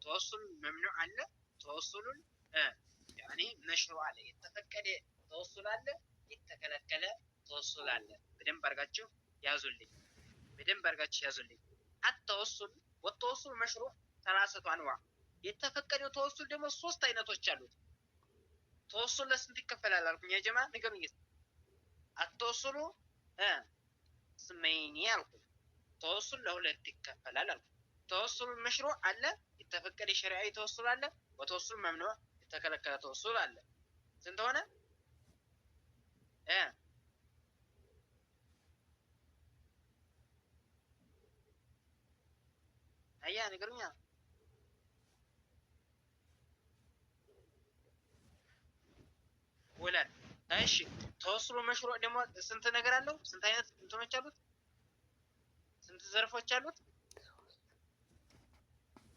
توسل ممنوع አለ፣ توسل يعني مشروع አለ። የተፈቀደ ተወሱል አለ፣ የተከለከለ ተወሱል አለ። በደንብ አድርጋችሁ ያዙልኝ፣ በደንብ አድርጋችሁ ያዙልኝ። التوسل والتوسل المشروع ثلاثة أنواع። የተፈቀደው ተወሱል ደግሞ ሶስት አይነቶች አሉት። ተወሱል ለስንት ይከፈላል አልኩኝ? يا جماعة ንገሩኝ። التوسل قسمين አልኩኝ። ተወሱል ለሁለት ይከፈላል አልኩኝ። توسل مشروع አለ፣ የተፈቀደ ሸሪዓዊ ተወሱል አለ። وتوسل ممنوع የተከለከለ ተወሱል አለ። ስንት ሆነ? አያ ንገሩኛ። ሁለት። እሺ توسل مشروع ደግሞ ስንት ነገር አለው? ስንት አይነት እንትኖች አሉት? ስንት ዘርፎች አሉት?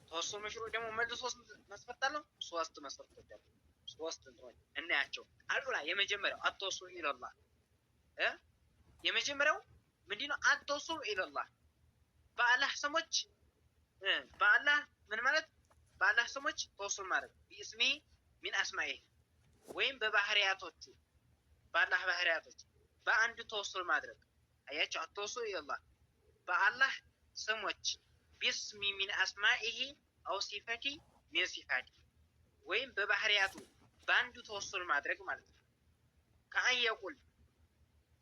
توسل مشروع ደግሞ መልሶ ስንት መስፈርት አለው? ሶስት መስፈርቶች አሉት። ሶስት እንትኖች እናያቸው። الأولى የመጀመሪያው التوسل إلى الله የመጀመሪያው ምንድነው? التوسل إلى الله በአላህ ስሞች፣ በአላህ ምን ማለት፣ በአላህ ስሞች ተወሱል ማለት باسم من أسمائه ወይም በባህሪያቶቹ፣ በአላህ ባህሪያቶች በአንዱ ተወሱል ማድረግ። አያቸው፣ التوسل إلى الله በአላህ ስሞች باسم من أسمائه أو صفة من صفاته ወይም በባህሪያቱ በአንዱ ተወሱል ማድረግ ማለት ነው። كأن يقول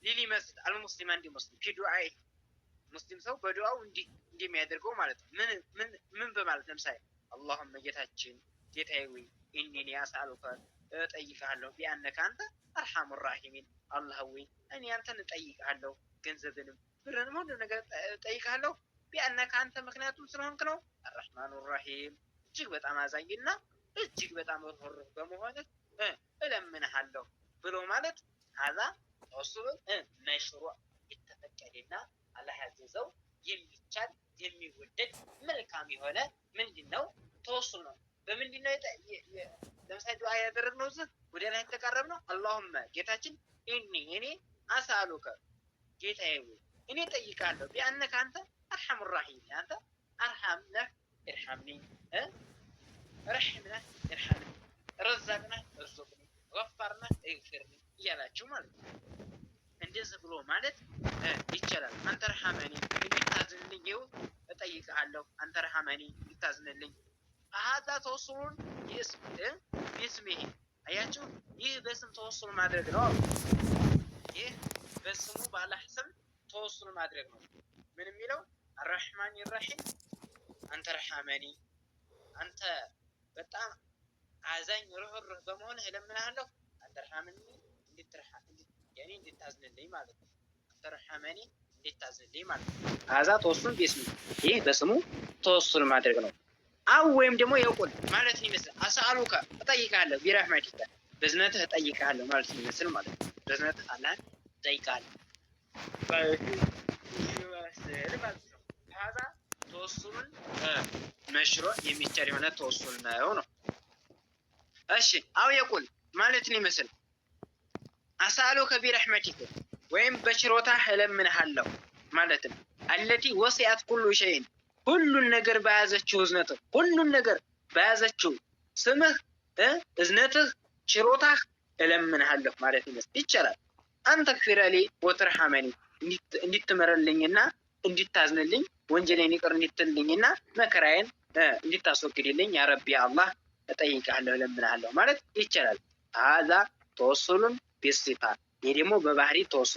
ሊል ይመስል المسلم አንድ ሙስሊም في دعائه ሙስሊም ሰው በዱዓው እንዲህ እንደሚያደርገው ማለት ነው። ምን ምን ምን በማለት? ለምሳሌ اللهم ጌታችን ጌታዬ ወይ إني أسألك እጠይቅሃለሁ بأنك أنت أرحم الراحمين አላህ ወይ እኔ አንተን እጠይቅሃለሁ፣ ገንዘብንም ብርንም ሁሉ ነገር እጠይቅሃለሁ፣ بأنك አንተ ምክንያቱም ስለሆንክ ነው الرحمن الرحيم እጅግ በጣም አዛኝና እጅግ በጣም ርኅሩህ በመሆንህ እለምንሃለሁ ብሎ ማለት هذا توسل مشروع የተፈቀደና አላህ ያዘዘው የሚቻል የሚወደድ መልካም የሆነ ምንድን ነው? ተወሱል ነው። በምንድን ነው? ለምሳሌ ዱዓ ያደረግነው እዚህ ወደ ላይ የተቃረብነው اللهم ጌታችን إني እኔ أسألك ጌታዬ ወይ እኔ እጠይቃለሁ بأنك አንተ أرحم الراحمين አንተ أرحم ነህ ارحمني፣ رحيم ነህ ارحمني፣ رزاق ነህ ارزقني፣ غفار ነህ اغفرني እያላችሁ ማለት ነው። እንደዚህ ብሎ ማለት ይቻላል። أن ترحمني እንድታዝንልኝ ይኸው እጠይቅሃለሁ። أن ترحمني እንድታዝንልኝ هذا توسل باسمه አያችሁ፣ ይህ በስም ተወሱል ማድረግ ነው። ይህ በስሙ በአላህ ስም ተወሱል ማድረግ ነው። ምን የሚለው? الرحمن الرحيم أن ترحمني አንተ በጣም አዛኝ ርህሩህ በመሆንህ እለምንሃለሁ። أن ترحمني እንድታዝንልኝ ማለት ነው። أن ترحمني እንድታዝንልኝ ማለት ነው። هذا توسل باسمه ይህ በስሙ ተወሱል ማድረግ ነው። أو ወይም ደግሞ يقول ማለት ይመስል أسألك እጠይቅሃለሁ برحمتك በእዝነትህ እጠይቅሃለሁ ማለት ይመስል ማለት ነው። በእዝነትህ አላህን እጠይቅሃለሁ ይመስል ማለት ነው። هذا توسل مشروع የሚቻል የሆነ ተወሱል ነው። እሺ أو يقول ማለትን ይመስል أسألك برحمتك ወይም በችሮታህ እለምንሃለሁ ማለት ነው። التي وسعت كل شيء ሁሉን ነገር በያዘችው እዝነትህ፣ ሁሉን ነገር በያዘችው ስምህ፣ እዝነትህ፣ ችሮታህ እለምንሃለሁ ማለት ይመስል ይቻላል። أن تغفر لي وترحمني እንድትምርልኝና እንድታዝንልኝ፣ ወንጀሌን ይቅር እንድትልኝና መከራዬን እንድታስወግድልኝ يا ربي አላህ እጠይቅሃለሁ እለምንሃለሁ ማለት ይቻላል። هذا توسل بالصفة ይህ ደግሞ በባህሪ ተወሱል።